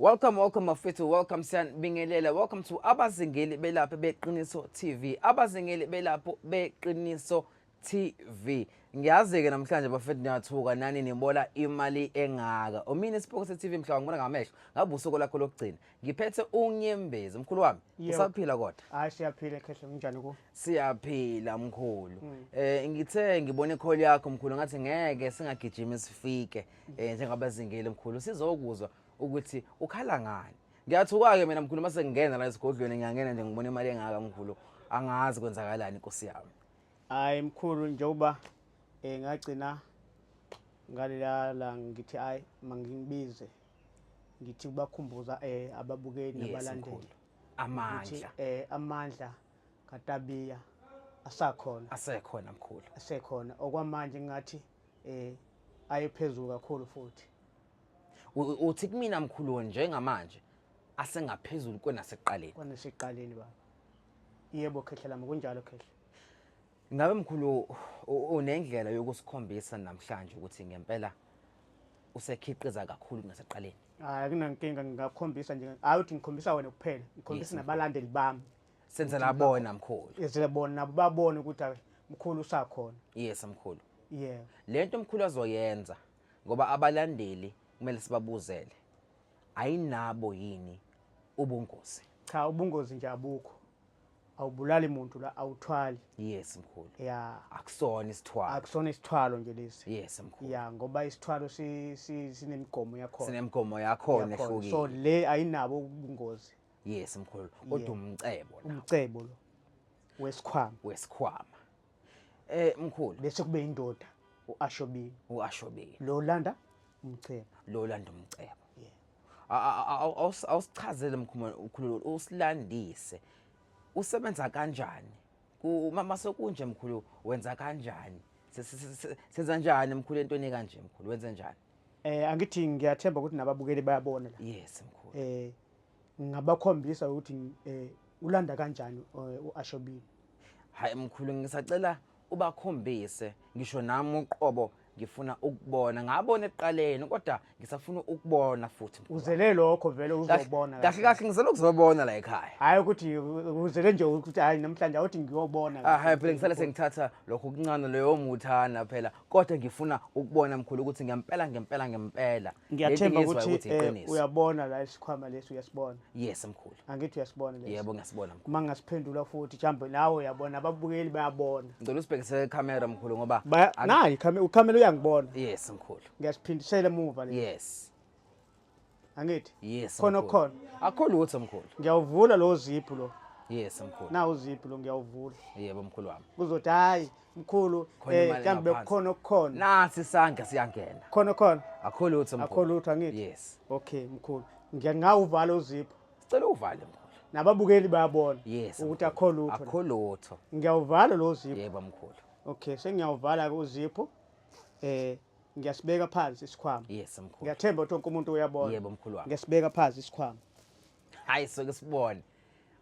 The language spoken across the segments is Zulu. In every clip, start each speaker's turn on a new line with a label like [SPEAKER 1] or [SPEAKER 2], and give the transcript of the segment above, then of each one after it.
[SPEAKER 1] Welcome, welcome bafethu, welcome siyanibingelela. Welcome to Abazingeli Belapho Beqiniso TV. Abazingeli Belapho Beqiniso TV. Ngiyazi-ke namhlanje bafethu niyathuka nani nibola imali engaka. Umini isipoko se-TV mhla ngibona ngamehlo, ngabe usuku lakho lokugcina. Ngiphethe uNyembezi, mkhulu wami. Usaphila kodwa?
[SPEAKER 2] Hayi, siyaphila khehle, kunjani ku?
[SPEAKER 1] Siyaphila mkhulu. Ngithe ngibona i-call yakho mkhulu, ngathi ngeke singagijimi sifike njengabazingeli mkhulu, sizokuzwa ukuthi ukhala ngani. Ngiyathuka-ke mina mkhulu mase ngingena la esigodlweni, ngiyangena nje ngibona imali engaka mkhulu, angazi kwenzakalani inkosi yami.
[SPEAKER 2] Hayi mkhulu, njengoba ngagcina ngalela la ngithi hayi mangingibize ngithi kubakhumbuza ababukeli nabalandeli
[SPEAKER 1] mkhulu. Amandla.
[SPEAKER 2] Ukuthi amandla kaTabiya asakhona.
[SPEAKER 1] Asekhona mkhulu.
[SPEAKER 2] Asekhona. Okwamanje ngathi ayephezulu kakhulu futhi.
[SPEAKER 1] Uthi kumina mkhulu njengamanje asengaphezulu kwenasekuqaleni.
[SPEAKER 2] Kwenasekuqaleni baba. Yebo khehla lami, kunjalo khehla.
[SPEAKER 1] Ngabe mkhulu unendlela yokusikhombisa namhlanje ukuthi ngempela usekhiqiza kakhulu kunasekuqaleni?
[SPEAKER 2] Hayi, akunankinga, ngingakhombisa nje. Hayi uthi ngikhombisa wena kuphela, ngikhombisa nabalandeli bami.
[SPEAKER 1] Senzela bona mkhulu.
[SPEAKER 2] Senzela bona nabo babone ukuthi mkhulu usakhona.
[SPEAKER 1] Yes mkhulu.
[SPEAKER 2] Yebo.
[SPEAKER 1] Lento mkhulu azoyenza ngoba abalandeli kumele sibabuzele. Ayinabo yini ubungozi?
[SPEAKER 2] Cha, ubungozi nje abukho. Awubulali muntu la, awuthwali.
[SPEAKER 1] Yes mkhulu.
[SPEAKER 2] Ya.
[SPEAKER 1] Akusona isithwalo.
[SPEAKER 2] Akusona isithwalo nje lesi.
[SPEAKER 1] Yes mkhulu.
[SPEAKER 2] Ya, ngoba isithwalo sinemigomo yakhona.
[SPEAKER 1] Sinemigomo yakhona ehlukile.
[SPEAKER 2] So le ayinabo ubungozi.
[SPEAKER 1] Yes mkhulu. Kodwa umcebo
[SPEAKER 2] la. Umcebo lo wesikhwama.
[SPEAKER 1] Wesikhwama. Mkhulu.
[SPEAKER 2] Bese kube indoda uAshobini.
[SPEAKER 1] uAshobini.
[SPEAKER 2] Lo landa umcebo.
[SPEAKER 1] Lo landa umcebo. Awusichazele mkhulu, usilandise. Usebenza kanjani? Mase kunje mkhulu wenza kanjani? Senza njani mkhulu entweni kanje mkhulu wenza njani?
[SPEAKER 2] Angithi ngiyathemba ukuthi nababukeli bayabona la.
[SPEAKER 1] Yes mkhulu.
[SPEAKER 2] Ngabakhombisa ukuthi ulanda kanjani uAshobini.
[SPEAKER 1] Hayi mkhulu, ngisacela ubakhombise, ngisho nami uqobo ngifuna ukubona. Ngabona ekuqaleni kodwa ngisafuna ukubona futhi.
[SPEAKER 2] Uzele lokho vele uzobona.
[SPEAKER 1] Kahle kahle ngizele ukuzobona la ekhaya.
[SPEAKER 2] Hayi ukuthi uzele nje ukuthi hayi namhlanje awuthi ngiyobona.
[SPEAKER 1] Ah hayi phela ngisale sengithatha lokho okuncane leyo muthana phela, kodwa ngifuna ukubona mkhulu ukuthi ngempela ngempela ngempela.
[SPEAKER 2] Ngiyathemba ukuthi uyabona la isikhwama lesi, uyasibona.
[SPEAKER 1] Yes mkhulu.
[SPEAKER 2] Angithi uyasibona lesi.
[SPEAKER 1] Yebo ngiyasibona mkhulu.
[SPEAKER 2] Uma ngasiphendula futhi mhlawumbe nawe uyabona, ababukeli bayabona.
[SPEAKER 1] Ngicela usibhekise camera mkhulu ngoba
[SPEAKER 2] nayi ikhamera uyangibona.
[SPEAKER 1] Yes mkhulu.
[SPEAKER 2] Ngiyasiphindisela emuva le.
[SPEAKER 1] Yes.
[SPEAKER 2] Angithi?
[SPEAKER 1] Yes.
[SPEAKER 2] Khona khona.
[SPEAKER 1] Akho lutho mkhulu.
[SPEAKER 2] Ngiyawuvula lo ziphu lo.
[SPEAKER 1] Yes mkhulu.
[SPEAKER 2] Nawu ziphu lo ngiyawuvula.
[SPEAKER 1] Yebo mkhulu wami.
[SPEAKER 2] Kuzothi hayi mkhulu mhlawumbe kukhona okukhona.
[SPEAKER 1] Nasi isandla siyangena.
[SPEAKER 2] Khona khona.
[SPEAKER 1] Akho lutho mkhulu.
[SPEAKER 2] Akho lutho angithi?
[SPEAKER 1] Yes.
[SPEAKER 2] Okay mkhulu. Ngiyangawuvala uziphu.
[SPEAKER 1] Sicela uvale mkhulu.
[SPEAKER 2] Nababukeli bayabona
[SPEAKER 1] Yes.
[SPEAKER 2] ukuthi akho lutho.
[SPEAKER 1] Akho lutho.
[SPEAKER 2] Ngiyawuvala lo ziphu.
[SPEAKER 1] Yebo mkhulu.
[SPEAKER 2] Okay, sengiyawuvala ke uziphu. Ngiyasibeka phansi isikhwama.
[SPEAKER 1] Yes mkhulu.
[SPEAKER 2] Ngiyathemba ukuthi wonke umuntu uyabona.
[SPEAKER 1] Yebo mkhulu wami.
[SPEAKER 2] Ngiyasibeka phansi isikhwama.
[SPEAKER 1] Hayi soke sibone.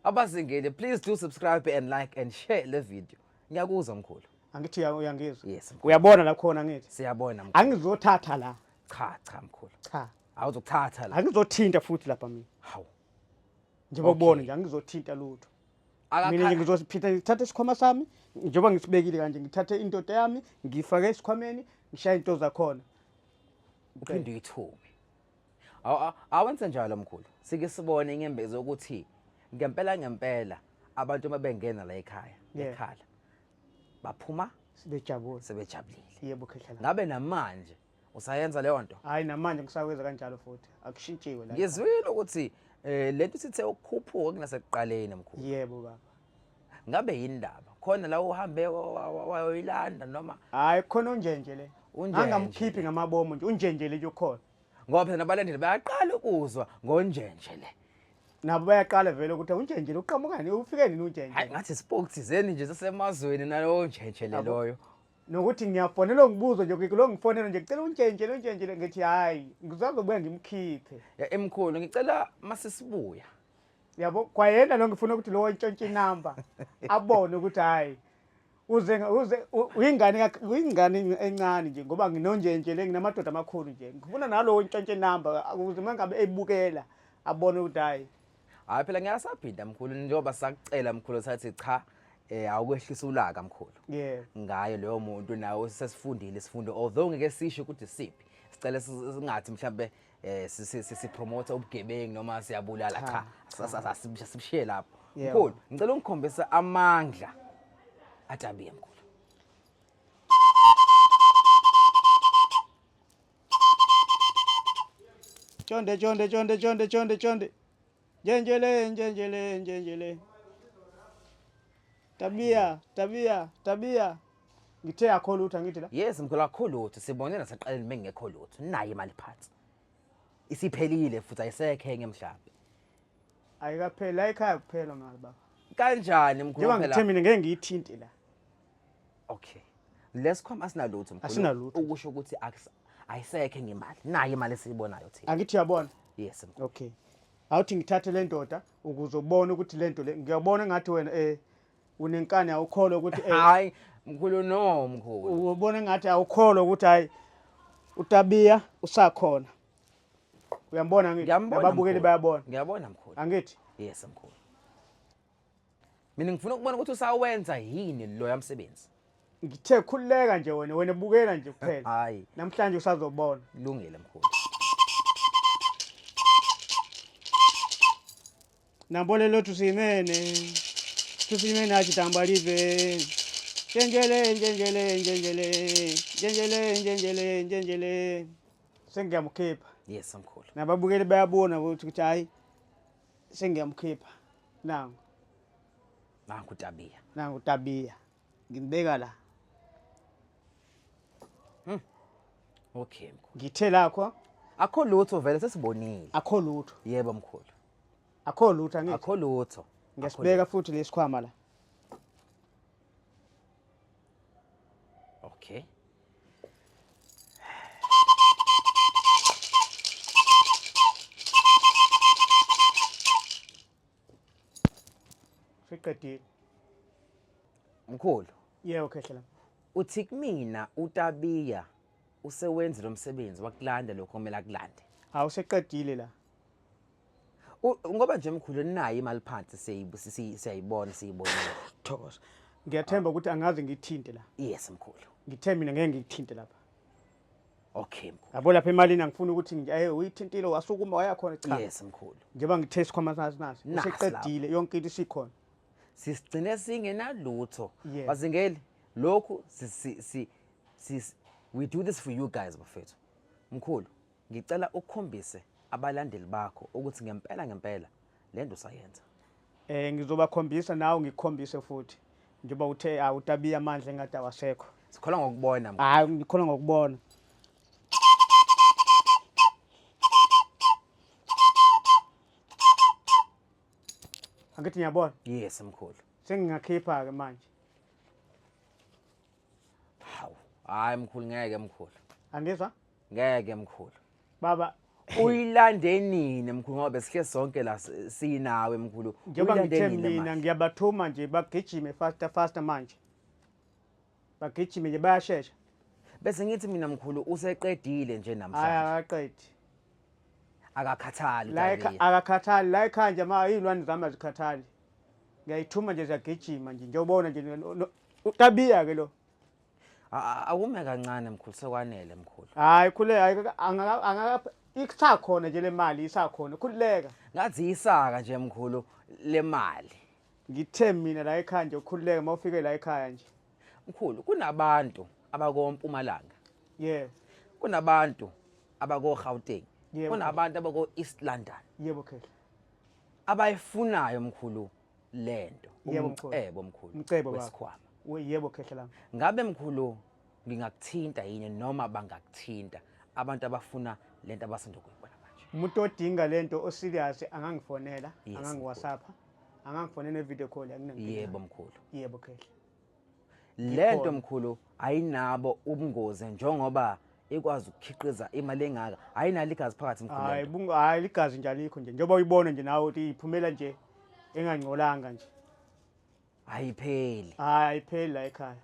[SPEAKER 1] Abazingeli, please do subscribe and like and share le video. Ngiyakuzwa mkhulu.
[SPEAKER 2] Angithi uyangizwa?
[SPEAKER 1] Yes mkhulu.
[SPEAKER 2] Uyabona la khona ngithi?
[SPEAKER 1] Siyabona mkhulu.
[SPEAKER 2] Angizothatha la.
[SPEAKER 1] Cha cha mkhulu.
[SPEAKER 2] Cha.
[SPEAKER 1] Awuzokuthatha la.
[SPEAKER 2] Angizothinta futhi lapha mina.
[SPEAKER 1] Hawu.
[SPEAKER 2] Njengoba ubona nje angizothinta lutho. Mina nje ngizosiphinda ngithathe isikhwama sami njengoba ngisibekile kanje, ngithathe indoda yami ngifake esikhwameni, ngishaye into zakhona.
[SPEAKER 1] Uphinde uyithume. Awenze njalo mkhulu. Sike sibone inyembezi ukuthi ngempela ngempela abantu uma bengena la ekhaya bekhala baphuma
[SPEAKER 2] sebejabule.
[SPEAKER 1] Sebejabulile.
[SPEAKER 2] Yebo khehla.
[SPEAKER 1] Ngabe namanje usayenza leyo nto?
[SPEAKER 2] Hayi namanje ngisakwenza kanjalo futhi. Akushintshiwe la.
[SPEAKER 1] Ngizwile ukuthi lento sithe ukukhuphuka kunasekuqaleni mkhulu.
[SPEAKER 2] Yebo baba.
[SPEAKER 1] Ngabe yini ndaba? Khona la uhambe wayoyilanda noma?
[SPEAKER 2] Hayi khona unjenje le.
[SPEAKER 1] Unjenje.
[SPEAKER 2] Angamkhiphi ngamabomu nje, unjenje le nje ukhona.
[SPEAKER 1] Ngoba phela nabalandeli bayaqala ukuzwa ngonjenje le.
[SPEAKER 2] Nabo bayaqala vele ukuthi unjenje lo uqhamuka ufike nini unjenje.
[SPEAKER 1] Hayi ngathi spoke thizeni nje sasemazweni nalowo njenje le loyo.
[SPEAKER 2] Nokuthi ngiyafonela ngibuzo nje lo ngifonela nje ngicela unjenje lo njenje le ngithi hayi ngizazobuya ngimkhiphe.
[SPEAKER 1] Ya emkhulu ngicela masisibuya.
[SPEAKER 2] Yabo kwayena lo ngifuna ukuthi lo ntshontshe inamba abone ukuthi hayi uze uze uyingane uyingane encane nje ngoba nginonjenje le nginamadoda amakhulu nje ngifuna nalowo ntshontshe inamba ukuze mangabe ebukela Abone ukuthi hayi.
[SPEAKER 1] Hayi phela ngiyasaphinda mkhulu, njengoba sakucela mkhulu sathi cha, awukwehlisa ulaka mkhulu. Ngaye loyo muntu nawe sesifundile isifundo, although ngeke sisho ukuthi siphi. Sicela singathi mhlambe si promote ubugebengu noma siyabulala, cha, sibishiye lapho. Mkhulu, ngicela ungikhombise amandla aTabiya mkhulu.
[SPEAKER 2] Chonde chonde chonde chonde chonde chonde. Njenjele njenjele njenjele. Tabia, tabia, tabia. Ngithe akho lutho, angithi la.
[SPEAKER 1] Yes mkhulu, akho lutho, sibone nasaqaleni bengekho lutho. Nayi imali phansi. Isiphelile futhi ayisekho enye mhlawumbe.
[SPEAKER 2] Ayikapheli la ekhaya, kuphela ngalo baba.
[SPEAKER 1] Kanjani mkhulu?
[SPEAKER 2] Njengoba ngithe mina ngeke ngiyithinte la.
[SPEAKER 1] Okay. Lesikhwama asinalutho mkhulu.
[SPEAKER 2] Asinalutho.
[SPEAKER 1] Ukusho ukuthi ayisekho enye imali. Nayi imali esiyibonayo thina.
[SPEAKER 2] Angithi uyabona?
[SPEAKER 1] Yes mkhulu.
[SPEAKER 2] Okay. Awuthi ngithathe le ndoda ukuze ubone ukuthi le nto le, ngiyabona ngathi wena unenkani, awukholwa ukuthi
[SPEAKER 1] Hayi mkhulu, no mkhulu.
[SPEAKER 2] Ubona ngathi awukholwa ukuthi hayi, uTabiya usakhona. Uyambona ngithi?
[SPEAKER 1] Ngiyambona.
[SPEAKER 2] Nababukeli
[SPEAKER 1] mkhulu.
[SPEAKER 2] bayabona.
[SPEAKER 1] Ngiyabona mkhulu.
[SPEAKER 2] Angithi?
[SPEAKER 1] Yes mkhulu. Mina ngifuna ukubona ukuthi usawenza yini lo yamsebenzi.
[SPEAKER 2] Ngithe khululeka nje wena bukela nje kuphela.
[SPEAKER 1] Hayi.
[SPEAKER 2] Namhlanje usazobona.
[SPEAKER 1] Kulungile mkhulu.
[SPEAKER 2] Nambolelo tusimene. Tusimene achitambalive. Njenjele njenjele njenjele. Njenjele njenjele njenjele. Sengiyamkhipha.
[SPEAKER 1] Yes mkhulu.
[SPEAKER 2] Nababukeli bayabona ukuthi hayi, sengiyamkhipha. Nangu.
[SPEAKER 1] Nangu Tabiya.
[SPEAKER 2] Nangu Tabiya. Ngimbeka la.
[SPEAKER 1] Okay mkhulu.
[SPEAKER 2] Ngithe lakho
[SPEAKER 1] Akho lutho vele, sesibonile.
[SPEAKER 2] Akho lutho.
[SPEAKER 1] Yebo mkhulu.
[SPEAKER 2] Akho lutho, angithi?
[SPEAKER 1] Akho lutho.
[SPEAKER 2] Ngiyasibeka futhi lesikhwama la.
[SPEAKER 1] Okay.
[SPEAKER 2] Siqedile.
[SPEAKER 1] Mkhulu.
[SPEAKER 2] Yebo khehla la.
[SPEAKER 1] Uthi kumina uTabiya usewenze lo msebenzi wakulanda lokho kumele akulande.
[SPEAKER 2] Awuseqedile la.
[SPEAKER 1] Ngoba nje mkhulu nayo imali phansi, siyayibona, siyibonile.
[SPEAKER 2] Thokoza. Ngiyathemba ukuthi angaze ngithinte la.
[SPEAKER 1] Yes mkhulu.
[SPEAKER 2] Ngithe mina ngeke ngikuthinte lapha.
[SPEAKER 1] Okay mkhulu.
[SPEAKER 2] Yabo lapha emalini angifuni ukuthi nje uyithintile wasukuma waya khona, cha.
[SPEAKER 1] Yes mkhulu.
[SPEAKER 2] Njengoba ngithe isikhwama nasi nasi
[SPEAKER 1] Nasi.
[SPEAKER 2] Useqedile, yonke into isikhona.
[SPEAKER 1] Sisigcine singenalutho.
[SPEAKER 2] Yeah.
[SPEAKER 1] Bazingeli, lokhu si si si si we do this for you guys bafethu. Mkhulu, ngicela ukukhombise abalandeli bakho ukuthi ngempela ngempela le nto usayenza.
[SPEAKER 2] Ngizobakhombisa, nawe ngikukhombise futhi. Njengoba uthe awutabiya amandla engathi awasekho.
[SPEAKER 1] Sikholwa ngokubona mkhulu.
[SPEAKER 2] Hayi, ngikhona ngokubona. Angithi ngiyabona?
[SPEAKER 1] Yes mkhulu.
[SPEAKER 2] Sengingakhipha ke manje.
[SPEAKER 1] Hawu, hayi mkhulu, ngeke mkhulu.
[SPEAKER 2] Angizwa?
[SPEAKER 1] Ngeke mkhulu.
[SPEAKER 2] Baba.
[SPEAKER 1] Uyilande nini mkhulu, ngoba besihle sonke la sinawe mkhulu?
[SPEAKER 2] Njengoba
[SPEAKER 1] Uyilande
[SPEAKER 2] ngithe
[SPEAKER 1] nini le
[SPEAKER 2] mina
[SPEAKER 1] mali?
[SPEAKER 2] Ngiyabathuma nje bagijime faster faster manje. Bagijime nje, bayashesha.
[SPEAKER 1] Bese ngithi mina mkhulu useqedile nje
[SPEAKER 2] Hayi,
[SPEAKER 1] namhlanje.
[SPEAKER 2] Akaqedi.
[SPEAKER 1] Akakhathali
[SPEAKER 2] La
[SPEAKER 1] uTabiya.
[SPEAKER 2] akakhathali la ekhaya nje, ma iy'lwane zami azikhathali. Ngiyayithuma nje, ziyagijima nje, njengobona nje uTabiya ke lo.
[SPEAKER 1] Awume kancane mkhulu, sekwanele mkhulu.
[SPEAKER 2] Hayi khule, hayi, angaka isakhona nje le mali, isakhona, khululeka.
[SPEAKER 1] Ngathi isaka nje mkhulu le mali.
[SPEAKER 2] Ngithe mina la ekhaya nje ukhululeke uma ufike la ekhaya nje.
[SPEAKER 1] Mkhulu, kunabantu abakoMpumalanga. Kunabantu abako Gauteng. Kunabantu abako East London.
[SPEAKER 2] Yebo khehla.
[SPEAKER 1] Abayifunayo mkhulu lento.
[SPEAKER 2] Yebo, mkhulu.
[SPEAKER 1] Umcebo mkhulu.
[SPEAKER 2] Umcebo, baba.
[SPEAKER 1] Wesikhwama.
[SPEAKER 2] Yebo khehla lami.
[SPEAKER 1] Ngabe mkhulu ngingakuthinta yini noma bangakuthinta abantu abafuna lento abasanda kuyibona manje?
[SPEAKER 2] Umuntu odinga lento oserious angangifonela,
[SPEAKER 1] Yes,
[SPEAKER 2] angangiWhatsApp, angangifonela ne-video call, anginankinga.
[SPEAKER 1] Yebo mkhulu.
[SPEAKER 2] Yebo khehla.
[SPEAKER 1] Lento
[SPEAKER 2] Ngikhona.
[SPEAKER 1] mkhulu ayinabo ubungozi njengoba ikwazi ukukhiqiza imali engaka. Ayinalo igazi phakathi mkhulu
[SPEAKER 2] Hayi
[SPEAKER 1] lento.
[SPEAKER 2] Hayi, ligazi nje alikho nje. Njengoba uyibona nje nawe ukuthi iphumela nje engangcolanga nje.
[SPEAKER 1] Ayipheli.
[SPEAKER 2] Hayi, ayipheli la ekhaya.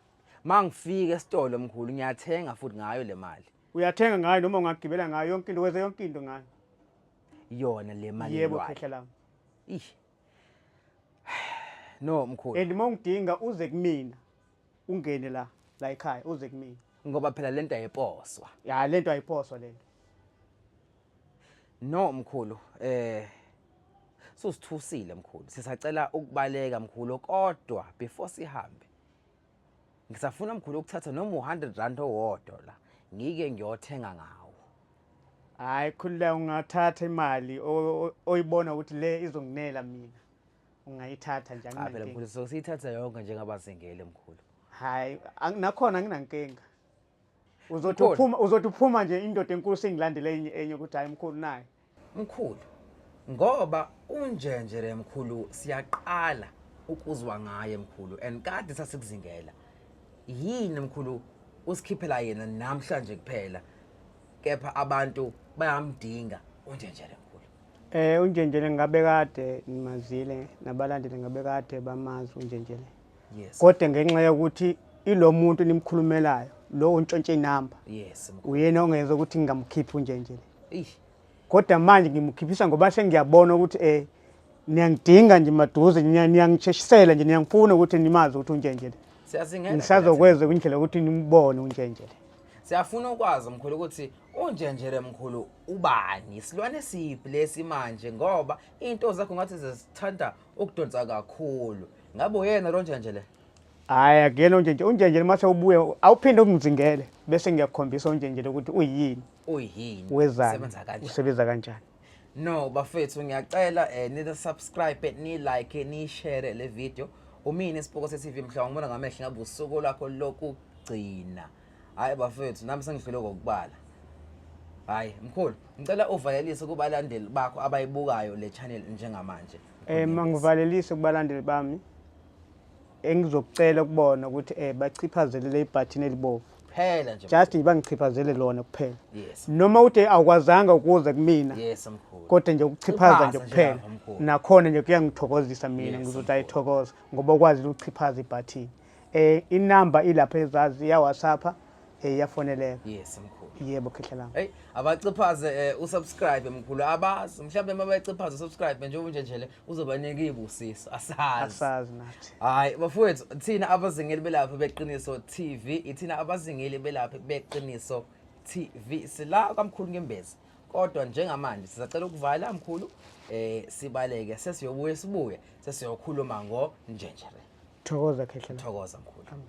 [SPEAKER 1] Mangifika esitolo mkhulu ngiyathenga futhi ngayo le mali.
[SPEAKER 2] Uyathenga ngayo noma ungagibela ngayo, yonke into, wenza yonke into ngayo.
[SPEAKER 1] Yona le mali.
[SPEAKER 2] Yebo.
[SPEAKER 1] Yelwane.
[SPEAKER 2] Khehla lami.
[SPEAKER 1] Ih. No, mkhulu.
[SPEAKER 2] And uma ungidinga uze kumina, ungene la la ekhaya, uze kumina.
[SPEAKER 1] Ngoba phela lento ayiposwa.
[SPEAKER 2] Ya, lento ayiphoswa lento.
[SPEAKER 1] No, mkhulu, susithusile mkhulu. Sisacela ukubaleka mkhulu, kodwa before sihambe ngisafuna mkhulu ukuthatha noma u100 rand owodwa la ngike ngiyothenga ngawo.
[SPEAKER 2] Hayi, khululeka, ungathatha imali oyibona ukuthi le izonginela mina, ungayithatha nje.
[SPEAKER 1] Cha phela
[SPEAKER 2] Anginankinga.
[SPEAKER 1] mkhulu, so siyithatha yonke njengabazingeli mkhulu.
[SPEAKER 2] Hayi, nakhona anginankinga. Uzothi
[SPEAKER 1] Mkhulu.
[SPEAKER 2] uphuma, uzothi uphuma nje, indoda enkulu sengilandele enye enye ukuthi hayi mkhulu, naye.
[SPEAKER 1] Mkhulu, ngoba unjenjere mkhulu siyaqala ukuzwa ngaye mkhulu, and kade sasikuzingela. Yini mkhulu usikhiphela yena namhlanje kuphela, kepha abantu bayamdinga unjenjere mkhulu?
[SPEAKER 2] Unjenjele ngabe kade nimazile, nabalandeli ngabe kade bamazi unjenjele. Kodwa ngenxa yokuthi ilo muntu nimkhulumelayo lo untshontshe inamba,
[SPEAKER 1] Yes, mkhulu.
[SPEAKER 2] uyena ongenza ukuthi ngingamkhiphi unjenjele.
[SPEAKER 1] Ih.
[SPEAKER 2] Kodwa manje ngimkhiphisa ngoba sengiyabona ukuthi niyangidinga nje maduze, niyangisheshisela nje, niyangifuna ukuthi nimazi ukuthi unjenjele.
[SPEAKER 1] Siyazingela.
[SPEAKER 2] Ngisazokwenza kwindlela yokuthi nimbone unjenjele.
[SPEAKER 1] Siyafuna ukwazi mkhulu ukuthi unjenjere mkhulu ubani, isilwane siphi lesi manje, ngoba into zakho ngathi zisithanda ukudonsa kakhulu. Ngabe uyena lo njenjele?
[SPEAKER 2] Hhayi, akuyena unjenjele. Unjenjele mase ubuye awuphinde ungizingele, bese ngiyakukhombisa unjenjele ukuthi uyini.
[SPEAKER 1] Uyini?
[SPEAKER 2] Wezani.
[SPEAKER 1] Usebenza kanjani?
[SPEAKER 2] Usebenza kanjani.
[SPEAKER 1] No bafethu, ngiyacela ni subscribe, ni like, ni share le video. Umini isipoko se-TV, mhla ngibona ngamehlo ngabe usuku lwakho lokugcina. Hayi bafethu, nami sengihlule ngokubala. Hayi mkhulu, ngicela uvalelise kubalandeli bakho abayibukayo le channel njengamanje.
[SPEAKER 2] Mangivalelise kubalandeli bami, engizokucela kubona ukuthi bachiphazele le button elibovu.
[SPEAKER 1] Phela nje.
[SPEAKER 2] Just nje bangichiphazele lona kuphela. Noma uthi awukwazanga ukuza kumina,
[SPEAKER 1] Yes mkhulu.
[SPEAKER 2] kodwa nje ukuchiphaza nje
[SPEAKER 1] Chiphaza nje
[SPEAKER 2] kuphela,
[SPEAKER 1] lapha, mkhulu.
[SPEAKER 2] nakhona nje kuyangithokozisa mina. Ngizothi ayithokoza ngoba ukwazi ukuchiphaza ibhathini. Inamba ilapha ezazi ya WhatsApp, iyafoneleka.
[SPEAKER 1] Yes mkhulu.
[SPEAKER 2] Yebo, khehla lami.
[SPEAKER 1] Hey, abaciphaze usubscribe mkhulu, abazi mhlawumbe mabaciphaze usubscribe nje unjenjele uzobanika ibusiso, asazi.
[SPEAKER 2] Asazi nathi.
[SPEAKER 1] Hayi bafowethu, thina abazingeli belapha beqiniso TV, ithina abazingeli belapha beqiniso TV, sila kwamkhulu Ngembezi, kodwa njengamanje sisacela ukuvala mkhulu, sibaleke, sesiyobuye sibuye sesiyokhuluma ngo njenjere.
[SPEAKER 2] Thokoza khehla lami.
[SPEAKER 1] Thokoza mkhulu.
[SPEAKER 2] Amen.